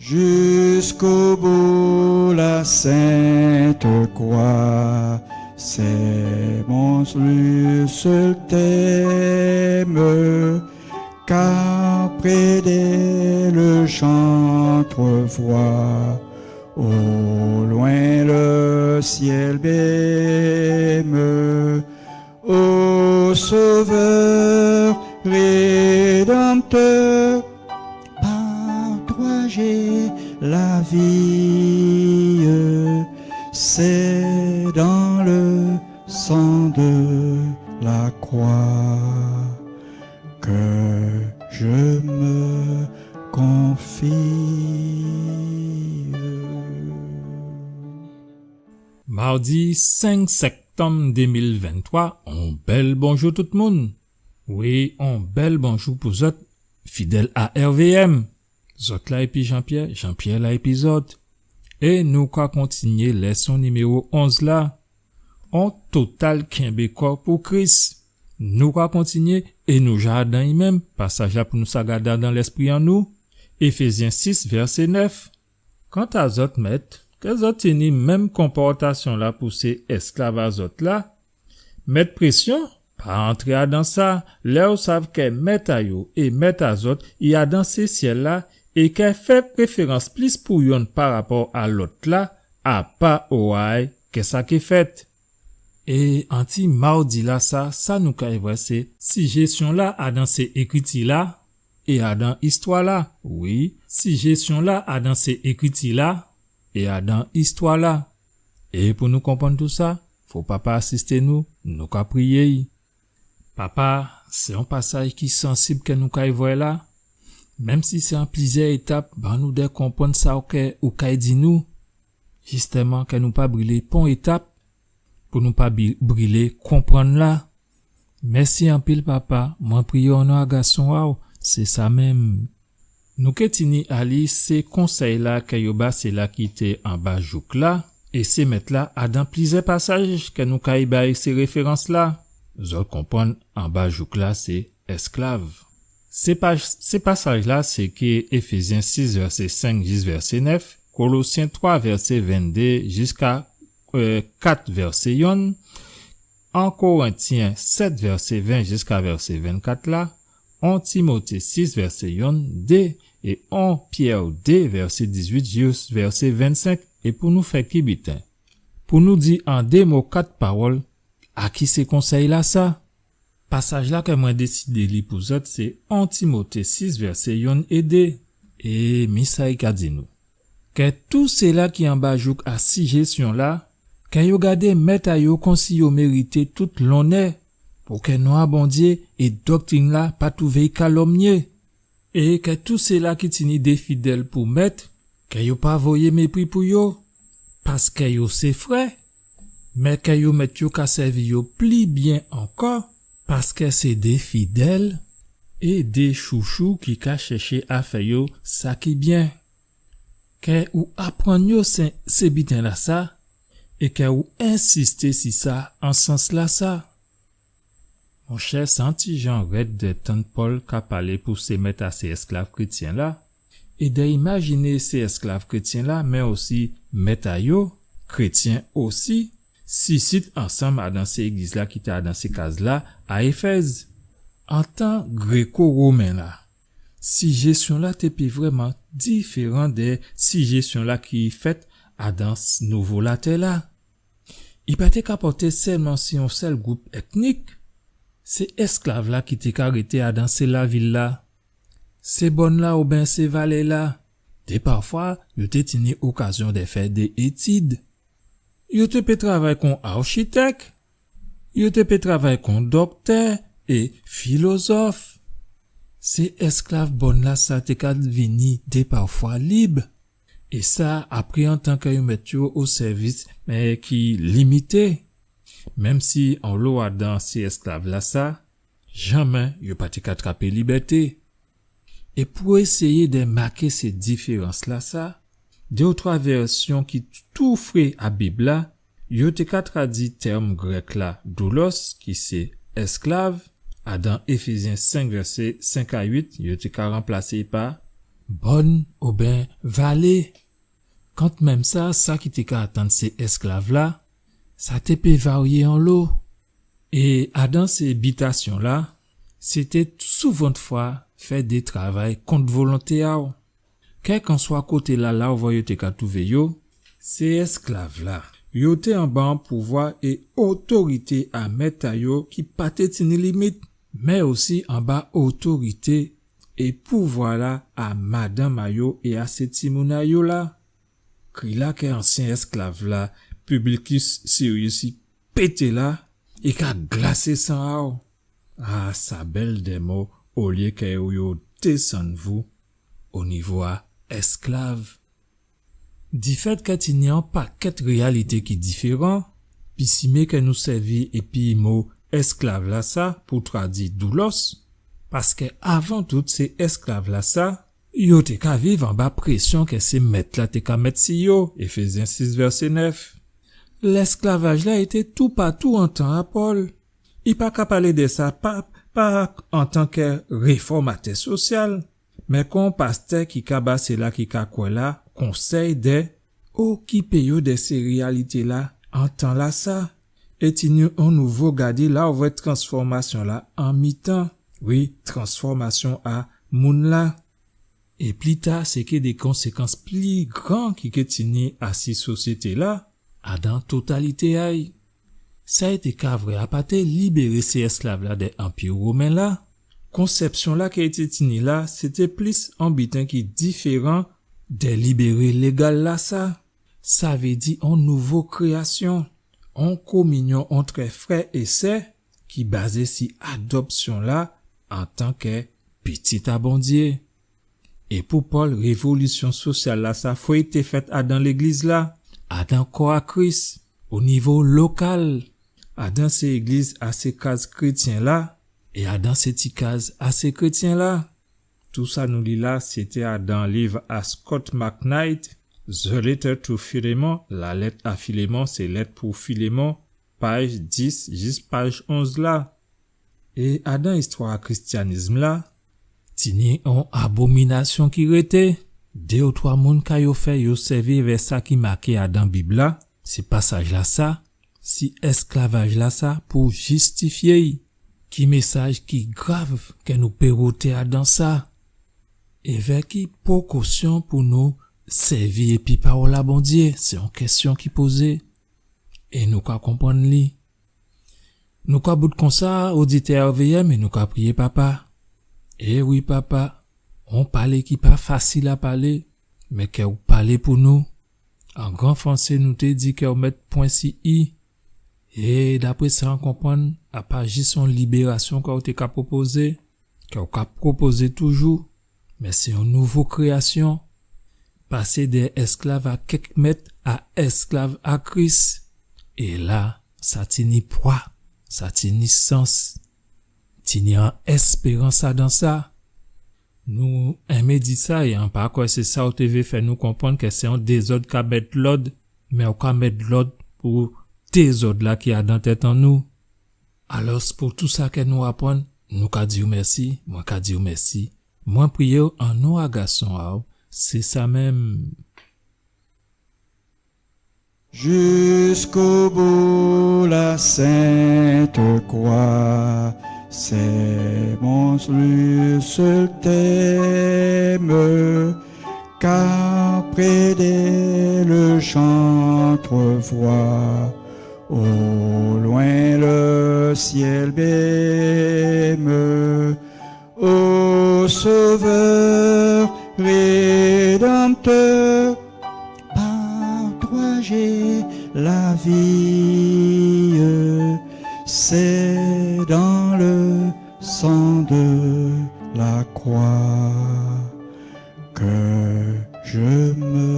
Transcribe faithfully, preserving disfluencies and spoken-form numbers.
Jusqu'au bout la sainte croix, c'est mon seul thème, car près d'elle j'entrevois au loin le ciel même. Ô Sauveur rédempteur, par toi j'ai la vie, c'est dans le sang de la croix que je me confie. Mawdi senk sèktanm dé mil venntwa, on bèl bonjou tout moun. Wi, on bèl bonjou pou zòt, fidèl a R V M. Zòt la épi Jean-Pierre, Jean-Pierre la épi zòt. É nou ka kontinyé lèson niméwo onz la. On total kenbé kò pou Kris. Nou ka kontinyé é nou ja adan i menm, pasaj la pou nou sa gadé adan lèspri an nou. Éfézyen sis, vèsé nèf. Kanta zòt mèt, kè zòt tini menm konpòtasyon la pou sé èsklav a zòt la. Mèt présyon, pa antré adan sa, lè ou sav kè mèt a yo é mèt a zòt i adan sé syèl la, é kè fè préférans plis pou yonn parapò a lòt la, a pa oray kè sa ké fèt. É an ti mawdi la sa, sa nou kay vwè sé sijésyon la adan sé ékriti la, é adan istwa la. Wi, sijésyon la adan sé ékriti la, é adan istwa la. É pou nou konprann tou sa, fò Papa asisté nou, nou ka priyé i. Papa, sé on pasaj ki sansib kè nou kay vwè la. Menm si sé an plizyè étap, ban nou dè konprann sa ou kè, ou kay di nou. Jistèman, kè nou pa brilé pon étap, pou nou pa bi-, brilé konprann la. Mèsi anpil, Papa. Mwen priyé o non a gason a'w, sé sa menm. Nou ké tini a li sé konsèy la kè yo ba séla ki té anba jouk la, é sé mèt la adan plizyè pasaj kè nou kay bay sé référans la. Zòt konprann anba jouk la sé èsklav. Sé pa-, sé pasaj la sé ké Éfézyen sis vèsé senk jis vèsé nèf, Kolosyen twa vèsé venndé jiska, euh, kat vèsé yonn, An Korentyen sèt vèsé ven jiska vèsé vennkat la, An Timoté sis vèsé yonn, dé, é An Pyè dé vèsé dizuit jis vèsé vennsenk, é pou nou fè ki biten? Pou nou di an dé mo kat pawòl, a ki sé konsèy la sa? Pasaj la kè mwen désidé li pou zòt sé An Timoté sis vèsé yonn é dé, é mi sa i ka di nou. Kè tou séla ki anba jouk a sijésyon la, kè yo gadé mèt a yo konsi yo mérité tout lonnè, pou kè non a Bondyé é doktrin la pa twouvé i kalomnyé. É kè tou séla ki tini dé fidèl pou mèt, kè yo pa voyé mépri pou yo, paskè yo sé frè, mé kè yo mèt yo ka sèvi yo pli byen ankò, paskè sé dé fidèl é dé chouchou ki ka chèché a fè yo sa ki byen. Kè ou aprann yo sé, sé biten la sa, é kè ou ensisté si sa an sans la sa. Monchè, sa on ti jan rèd dè tann Pòl ka palé pou sé mèt a sé èsklav krétyen la, é dè imajiné sé èsklav krétyen la, mé osi mèt a yo, krétyen osi, sisit ansanm adan sé légliz la ki té adan sé kaz la a Éfèz. An tan gréko-women la, sijésyon la té pé vrèman diféran dè sijésyon la ki fèt adan s-, nouvo latè la. I pa té ka pòté sèlman si on sèl gwoup ètnik, sé èsklav la ki té ka rété adan sé lavil la, sé bòn la oben sé valé la, dè pafwa yo té tini okazyon dè fè dé étid. Yo té pé travay kon architèk, yo té pé travay kon doktè é filozòf. Sé èsklav bòn la sa té ka vini dè pafwa lib. É sa, apré an tan kè yo mèt yo o sèvis, mé ki limité. Menm si onlo adan sé èsklav la sa, janmé yo pa té ka trapé libèté. É pou éséyé dè maké sé diférans la sa, dé ou twa vèsyon ki tou fré a Bib la, yo té ka tradui tèm grèk la doulos, ki sé èsklav, adan Éfézyen senk vèsé senk a uit, yo té ka ranplasé pa bòn oben valé. Kantmenm sa, sa ki té ka atann sé èsklav-la, sa té pé varyé onlo. É adan sé bitasyon-la, sé té souvantfwa fè dé travay kont volonté a'w. Kèlkanswa koté-la, la ou vwè yo té ka twouvé yo, sé èsklav-la, yo té anba pouvwa é otorité a mèt a yo ki pa té tini limit, mé osi anba otorité é pouvwa-la a madanm a yo é a sé timoun a yo la. Kri-la kè ansyen èsklav-la, Publius Syrus, i pété la, i ka glasé san a'w. A, sa bèl dé mo, olyé kè yo désann vou o nivo a èsklav. Difèt kè tini on pakèt réyalité ki diféran, pisimé kè nou sèvi épi mo èsklav-lasa pou tradui doulos, paskè avan tout sé èsklav-lasa, yo té ka viv anba présyon kè sé mèt-la té ka mèt si yo, Éfézyen sis vèsé nèf. Lèsklavaj-la été toupatou an tan a Pòl. I pa ka palé dè sa pa, pa antankè réfòmatè sosyal, mé kon pastè ki ka ba séla ki ka kwè la konsèy dè okipé yo dè sé réyalité-la an tan-lasa. É tini on nouvo gadé la ou vwè transfòmasyon-la an mitan. Wi, transfòmasyon a moun-la. É pli ta, sé ké dé konsékans pli gran ki ké tini asi sosyété-la, adan totalité a'y. Sa i té ka vré, a pa té libéré sé èsklav-la dè Anpi Women la. Konsèpsyon-la ki té tini la, sé té plis on biten ki diféran dè libéré légal-lasa. Sa vé di on nouvo kréyasyon, on kominyon antrè frè é sè ki bazé si adopsyon-la antankè pitit a Bondyé. É pou Pòl, révolisyon sosyal-lasa fo i té fèt adan légliz-la, adan kò a Kris, o nivo lokal, adan sé égliz a sé kaz krétyen-la, é adan sé ti kaz a sé krétyen-la. Tousa nou li la, sé té adan liv a Scot McKnight, The Letter to Philemon, Lalèt a Filémon, sé lèt pou Filémon, paj dis jis paj onz la. É adan istwa a kristyanism-la, tini on abominasyon ki rété. Dé ou twa moun ka yo fè yo sèvi èvè sa ki maké adan Bib-la, sé pasaj-lasa, si èsklavaj-lasa pou jistifyé'y. Ki mésaj ki grav kè nou pé woté adan sa? Èvè ki pokosyon pou nou sèvi épi pawòl a Bondyé? Sé on kèsyon ki pozé. É nou ka konprann li. Nou ka bout konsa, oditè R V M, é nou ka priyé Papa. É wi, Papa, on palé ki pa fasil a palé, mé kè ou palé pou nou. An gran fransé, nou té di kè ou mèt pwen si i. É dapré sa an konprann, a pa jis on libérasyon kè ou té ka pwopozé, kè ou ka pwopozé toujou, mé sé on nouvo kréyasyon. Pasé dè èsklav a kèk mèt a èsklav a Kris. É la, sa tini pwa, sa tini sans, tini on èspérans adan sa. Nou enmé di sa, é an pa kwè sé sa ou té vé fè nou konprann kè sé on dézòd ka mèt lòd, mé ou ka mèt lòd pou dézòd-la ki adan tèt an nou. Alò, pou tou sa kè nou aprann, nou ka di'w mèsi, mwen ka di'w mèsi. Mwen priyé'w an non a Gason a'w, sé sa menm. Jusqu'au bout la sainte croix, c'est mon seul thème, car près d'elle j'entrevois au loin le ciel même. Ô Sauveur rédempteur, par toi j'ai la vie, c'est dans le sang de la croix que je me